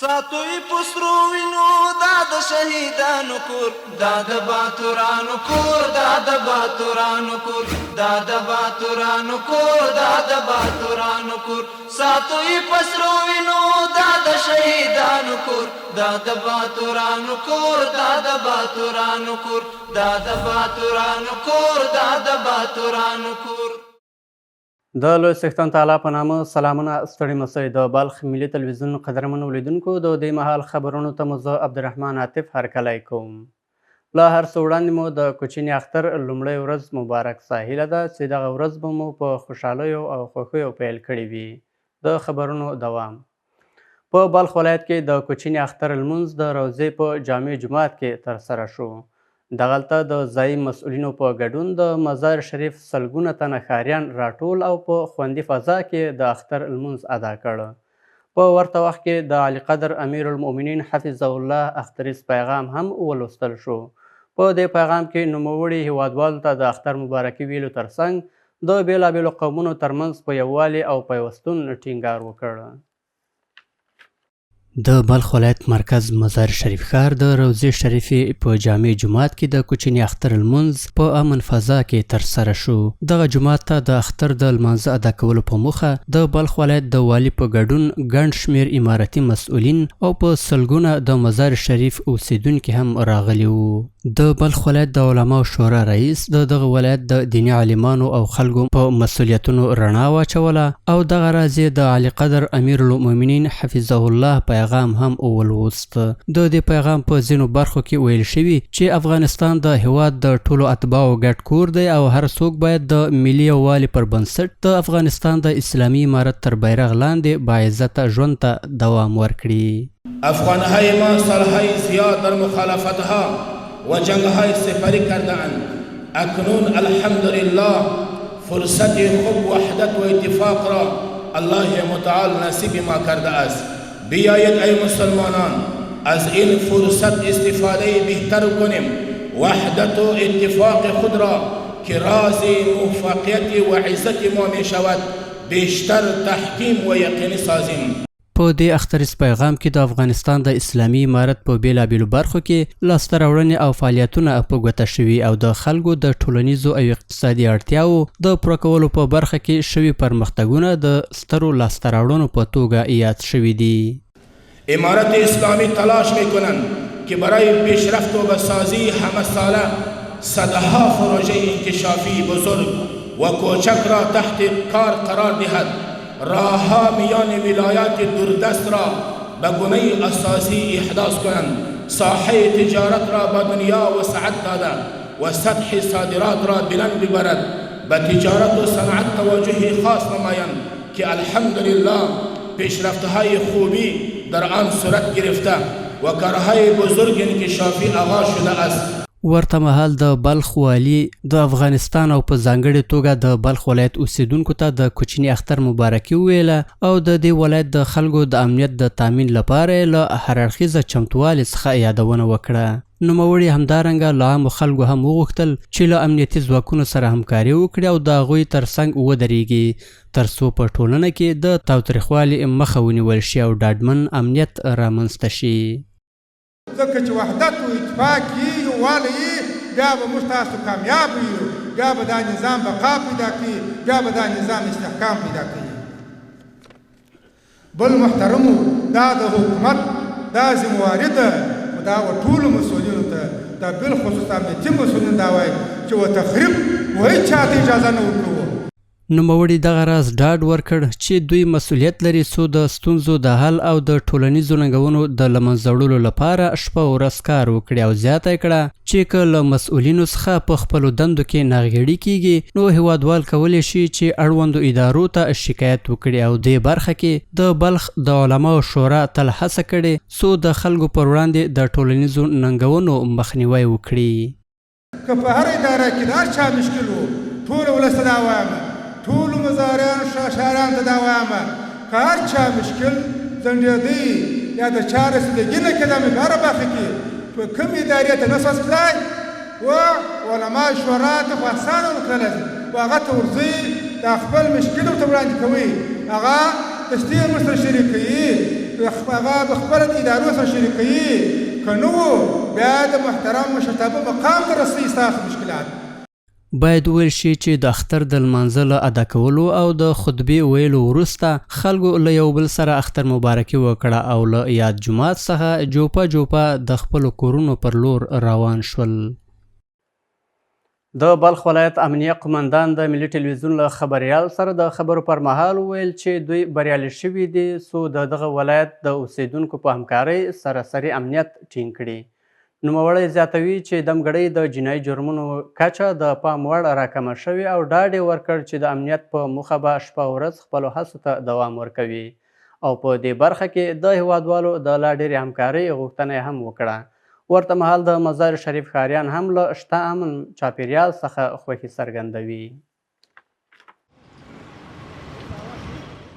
ساتو یې په سرو وینو دا د شهیدانو کور، دا د باتورانو کور، دا د باتورانو کور، دا د باتورانو کور، دا د باتورانو کور. ساتو یې په سرو وینو دا د شهیدانو کور، دا د باتورانو کور، دا د باتورانو کور، دا د باتورانو کور، دا د باتورانو کور. د لوی څښتن تعالی په نامه سلامونه، ستړي مسئ. د بلخ ملي تلویزیون قدرمنو لیدونکو، د دې مهال خبرونو ته مو زه عبدالرحمن عاطف هرکلی کوم. له هر څه وړاندې مو د کوچني اختر لومړۍ ورځ مبارک سه. هیله ده چې دغه ورځ به مو په خوشحالیو او خوښیو پیل کړې وي. د خبرونو دوام. په بلخ ولایت کې د کوچني اختر لمونځ د روضې په جامع جومات کې ترسره شو. دغلته د ځایي مسؤلینو په ګډون د مزار شریف سلګونه تنه ښاریان راټول او په خوندي فضا کې د اختر لمونځ ادا کړ. په ورته وخت کې د عالیقدر امیرالمؤمنین حفظه الله اختریز پیغام هم ولوستل شو. په دې پیغام کې نوموړي هیوادوالو ته د اختر مبارکي ویلو ترڅنګ د بېلابېلو قومونو ترمنځ په یووالي او پیوستون ټینګار وکړ. د بلخ ولایت مرکز مزار شریف ښار د روضې شریفې په جامع جومات کې د کوچني اختر لمونځ په امن فضا کې ترسره شو. دغه جومات ته د اختر د لمانځه ادا کولو په موخه د بلخ ولایت د والي په ګډون ګڼ شمېر امارتي مسؤلین او په سلګونه د مزار شریف اوسېدونکي هم راغلي وو. د بلخ ولایت د علماو شورا رئیس د دغه ولایت د دیني عالمانو او خلکو په مسؤلیتونو رڼا واچوله او دغه راز یې د عالیقدر امیرالمؤمنین حفظه الله پیغام هم ولوست. د دې پیغام په ځینو برخو کې ویل شوي چې افغانستان د هیواد د ټولو اتباعو ګډ کور دی او هر څوک باید د ملي یووالي پر بنسټ د افغانستان د اسلامي امارت تر بیرغ لاندې باعزته ژوند ته دوام ورکړي. افغانهای ما سالهای زیاد در مخالفتها و جنگهای سپری کرده اند. اکنون الحمدلله فرصت خوب وحدت و اتفاق را الله متعال نصیب ما کرده است. بیایید ای مسلمانان از این فرصت استفاده بهتر کنیم، وحدت و اتفاق خود را که راز موفقیت و عزت ما می شود بیشتر تحکیم و یقینی سازیم. په دې اختریز پیغام کې د افغانستان د اسلامي امارت په بېلابېلو برخو کې لاسته راوړنې او فعالیتونه په ګوته شوي او د خلکو د ټولنیزو او اقتصادي اړتیاوو د پوره کولو په برخه کې شوي پرمختګونه د سترو لاسته راوړنو په توګه یاد شوي دي. امارت اسلامی تلاش میکنند که برای پیشرفت و بسازی همه ساله صدها پروژه انکشافی بزرگ و کوچک را تحت کار قرار دهد. راهها میان ولایات دوردست را به گونه اساسی احداث کنند، ساحه تجارت را به دنیا وسعت داده و سطح صادرات را بلند ببرد، به تجارت و صنعت توجه خاص نمایند که الحمدلله پیشرفتهای خوبی در آن صورت گرفته و کارهای بزرگ انکشافی آغاز شده است. ورته مهال د بلخ والي د افغانستان او په ځانګړې توګه د بلخ ولایت اوسېدونکو ته د کوچني اختر مبارکي وویله او د دې ولایت د خلکو د امنیت د تامین لپاره یې له هر اړخیزه چمتووالي څخه یادونه وکړه. نوموړي همدارنګه له عامو خلکو هم وغوښتل چې له امنیتي ځواکونو سره همکاري وکړي او د هغوی ترڅنګ ودرېږي ترڅو په ټولنه کې د تاوتریخوالي مخه ونیول شي او ډاډمن امنیت رامنځته شي. ځکه چې وحدت او اتفاق یي، یووالی یي، بیا به موږ تاسو کامیاب یو، بیا به دا نظام بقا پیدا کوي، بیا به دا نظام استحکام پیدا کوي. بل محترمو دا د حکومت دا ذمه واري ده، خو دا و ټولو مسؤلینو ته دا بالخصوص امنیتي مسؤلین دا وایي چې و تخریب و هیچا ته اجازه نه ورکوو. نوموړي دغه راز ډاډ ورکړ چې دوی مسؤلیت لري څو د ستونزو د حل او د ټولنیزو ننګونو د له منځه وړلو لپاره شپه او ورځ کار وکړي او زیاته یې کړه چې که له مسؤلینو څخه په خپلو دندو کې ناغېړي کېږي نو هېوادوال کولی شي چې اړوندو ادارو ته شکایت وکړي او دې برخه کې د بلخ د علماو شورا تل هڅه کړې څو د خلکو پر وړاندې د ټولنیزو ننګونو مخنیوی وکړي. که په هره اداره کې د هر چا مشکل وو، ټول ولس ته دا وایم، ټولو مزاریانو ښاریانو ته دا وایم، که هر چا مشکل ځنډېدی یا د چا رسیدګي نه کېده مې په هره برخه کې په کومې ادارې ته نه شوس تلای و علماء شورا ته خو اسانه ورکړلی شي و هغه ته ورځئ دا خپل مشکل ورته وړاندې کوئ هغه تشریح موږ سره شریکوي. هغه به خپله د ادارو سره شریکوي، که نه وو بیا د محترم مشرتابه مقام ته رسوي ستاسو مشکلات. باید وویل شي چې د اختر د لمانځه له ادا کولو او د خطبې ویلو وروسته خلکو له یو بل سره اختر مبارکي وکړه او له یاد جومات څخه جوپه جوپه د خپلو کورونو پر لور روان شول. د بلخ ولایت امنیه قومندان د ملي ټلویزیون له خبریال سره د خبرو پر مهال وویل چې دوی بریالي شوي دي څو د دغه ولایت د اوسېدونکو په همکارۍ سراسري امنیت ټینګ کړي. نوموړی زیاتوي چې دمګړۍ د جنایي جرمونو کچه د پام وړ راکمه شوې او ډاډ یې ورکړ چې د امنیت په موخه به شپه او ورځ خپلو هڅو ته دوام ورکوي او په دې برخه کې د هېوادوالو د لا ډېرې همکارۍ غوښتنه یې هم وکړه. ورته مهال د مزار شریف ښاریان هم له شته امن چاپېریال څخه خوښي څرګندوي.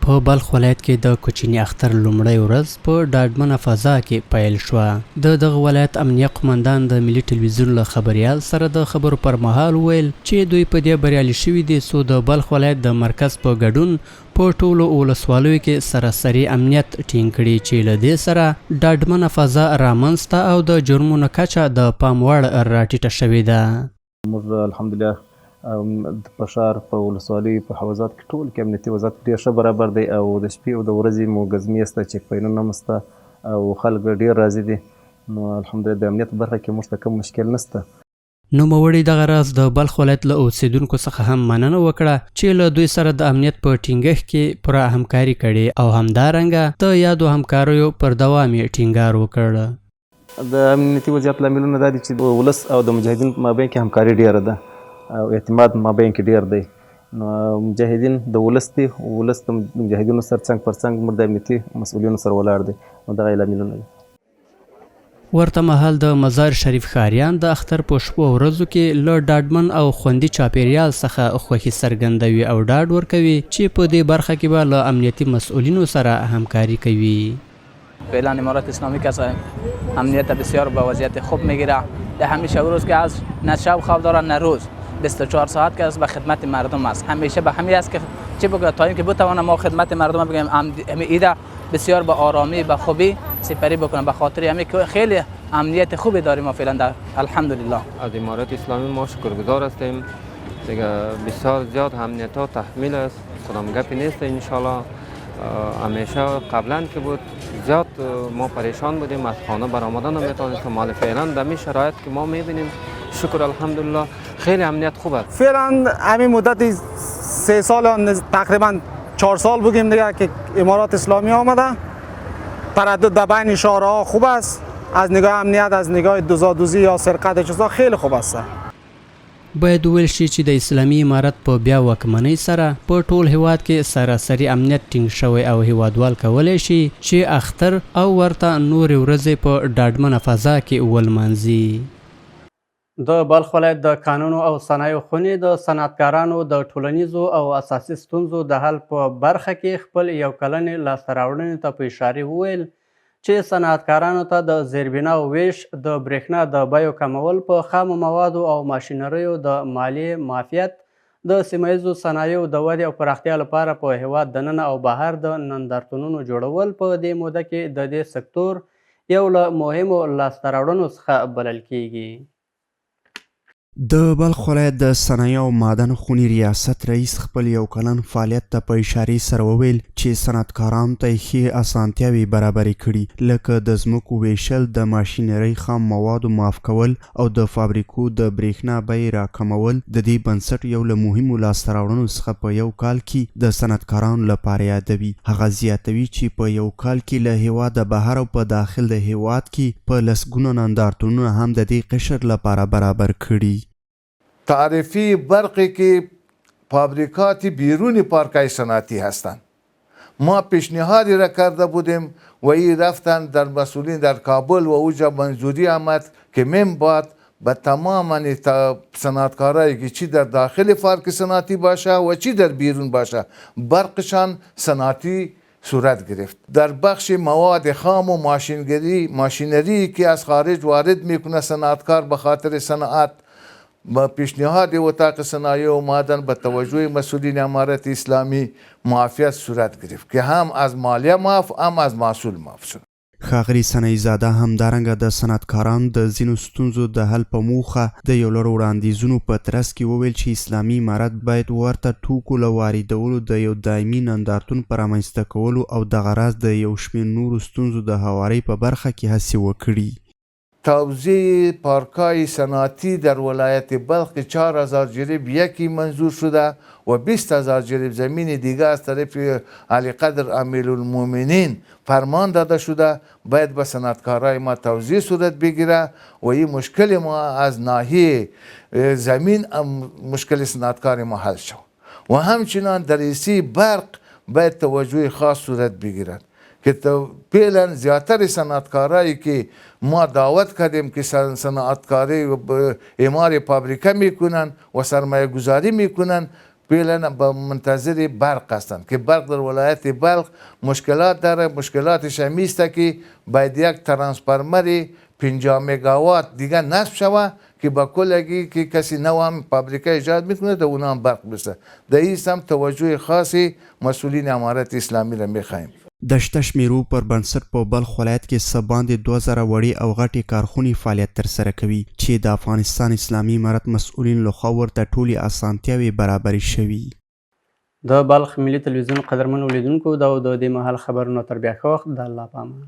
په بلخ ولایت کې د کوچني اختر لومړۍ ورځ په ډاډمنه فضا کې پیل شوه. د دغه ولایت امنیه قومندان د ملي ټلویزیون له خبریال سره د خبرو پر مهال وویل چې دوی په دې بریالي شوي دي څو د بلخ ولایت د مرکز په ګډون په ټولو ولسوالیو کې سراسري امنیت ټینګ کړي چې له دې سره ډاډمنه فضا رامنځته او د جرمونو کچه د پام وړ راټیټه شوې ده. موږ الحمدلله په ښار، په ولسوالیو، په حوزات کې ټول کې امنیتي وضعیت ډېر ښه برابر دی او د شپې او د ورځې مو ګزمې شته، چیک پوینټونه هم شته او خلک ډېر راضي دي، نو الحمدلله د امنیت په برخه کې موږ ته کوم مشکل نشته. نوموړي دغه راز د بلخ ولایت له اوسېدونکو څخه هم مننه وکړه چې له دوی سره د امنیت په ټینګښت کې پوره همکاري کړې او همدارنګه د یادو همکاریو پر دوام یې ټینګار وکړ. د امنیتي وضعیت لاملونه دا دي چې د ولس او د مجاهدینو په مابین کې همکاري ډېره ده او اعتماد مابین کې ډېر دی، نو مجاهدین د ولس دي، ولس د مجاهدینو سره څنګ پر څنګ موږ د امنیتي مسؤلینو سره ولاړ دی، نو دغه یې لاملونه دي. ورته مهال د مزار شریف ښاریان د اختر په شپو او ورځو کې له ډاډمن او خوندي چاپېریال څخه خوښي څرګندوي او ډاډ ورکوي چې په دې برخه کې به له امنیتي مسؤلینو سره همکاري کوي. فعلا امارت اسلامی که امنیت بسیار به وضعیت خوب میگیره، در همیشه روز که از نه شب خواب داره نه روز، 24 ساعت که از به خدمت مردم است، همیشه به همی است که چه بگه تا اینکه بتوانه ما خدمت مردم بگیم همی ایده بسیار به آرامی به خوبی سپری بکنه، به خاطر همی که خیلی امنیت خوبی داریم ما فعلا در الحمدلله. از امارت اسلامی ما شکرگزار هستیم دیگه، بسیار زیاد امنیت ها تحمیل است، کدام گپی نیست انشالله. همیشه قبلا که بود زیاد ما پریشان بودیم، از خانه برآمدن نمیتونستیم، ولی فعلا در این شرایط که ما میبینیم شکر الحمدلله خیلی امنیت خوب است. فعلا همین مدت 3 سال تقریبا 4 سال بگیم دیگه که امارات اسلامی آمده، تردد در بین شهرها خوب است، از نگاه امنیت، از نگاه دوزادوزی یا سرقت چیزا خیلی خوب است. باید وویل شي چې د اسلامي امارت په بیا واکمنۍ سره په ټول هیواد کې سراسري امنیت ټینګ شوی او هیوادوال کولی شي چې اختر او ورته نورې ورځې په ډاډمنه فضا کې ولمانځي. د بلخ ولایت د کانونو او صنایعو خونې د صنعتکارانو د ټولنیزو او اساسي ستونزو د حل په برخه کې خپل یو کلنې لاسته راوړنې ته په اشارې وویل چې صنعتکارانو ته د زیربناو ویش، د برېښنا د بیو کمول، په خامو موادو او ماشینریو د مالیې معافیت، د سیمه ییزو صنایعو د ودې او پراختیا لپاره په هېواد دننه او بهر د نندارتونونو جوړول په دې موده کې د دې سکتور یو له مهمو لاسته راوړنو څخه بلل کېږي. د بلخ ولایت د صنایع او معدن خونې ریاست رئیس خپل یو کلن فعالیت ته په اشارې سره وویل چې صنعتکارانو ته یې ښې اسانتیاوې برابرې کړي، لکه د ځمکو ویشل، د ماشینرۍ خام موادو معاف کول او د فابریکو د برېښنا بیې راکمول د دې بنسټ یو له مهمو لاسته راوړنو څخه په یو کال کې د صنعتکارانو لپاره یادوي. هغه زیاتوي چې په یو کال کې له هېواده بهر او په داخل د هېواد کې په لسګونه نندارتونونه هم د دې قشر لپاره برابر کړي. تعرفی برقی که فابریکات بیرون پارکای صنعتی هستند، ما پیشنهادی را کرده بودیم و ای رفتن در مسئولین در کابل و اوجا منظوری آمد که من بعد به تمام صنعتکارایی که چی در داخل پارک صنعتی باشه و چی در بیرون باشه برقشان صنعتی صورت گرفت. در بخش مواد خام و ماشینری که از خارج وارد میکنه صنعتکار به خاطر صنعت، با پیشنهاد اتاق صنایع و معدن به توجه مسئولین امارت اسلامی معافیت صورت گرفت که هم از مالیه معاف هم از محصول معاف شد. ښاغلي سنايي زاده همدارنګه د صنعتکارانو د ځینو ستونزو د حل په موخه د یو لړ وړاندیزونو په ترڅ کې وویل چې اسلامي امارت باید ورته توکو له واردولو د یو دایمي نندارتون په رامنځته کولو او دغه راز د یو شمېر نورو ستونزو د هوارۍ په برخه کې هڅې وکړي. توزیع پارکهای صنعتی در ولایت بلخ که 4000 جریب یکی منظور شده و 20000 جریب زمین دیگه از طرف علیقدر امیرالمومنین فرمان داده شده، باید به صنعتکارای ما توزیع صورت بگیره و این مشکل ما از ناحیه زمین مشکل صنعتکار ما حل شود. و همچنان در حصه برق باید توجه خاص صورت بگیرد که فعلا زیادتر صنعتکارایی که ما دعوت کردیم که صنعتکاری اعمار فابریکه میکنن و سرمایه گذاری میکنن، فعلا منتظر برق هستند که برق در ولایت بلخ مشکلات داره. مشکلاتش همی است که باید یک ترانسفرمر 50 مگاوات دیگه نصب شوه که با کلگی که کسی نو هم فابریکه ایجاد میکنه در اونا هم برق برسه. در این سمت توجه خاصی مسئولین امارت اسلامی را میخواهیم. د شته شمېرو پر بنسټ په بلخ ولایت کې څه باندې 2000 وړې او غټې کارخونې فعالیت ترسره کوي چې د افغانستان اسلامي امارت مسؤلینو لخوا ورته ټولې اسانتیاوې برابرې شوي. د بلخ ملي تلویزیون قدرمنو لیدونکو، دا و د دې مهال خبرونه. تر بیا ښه وخت، د الله په امان.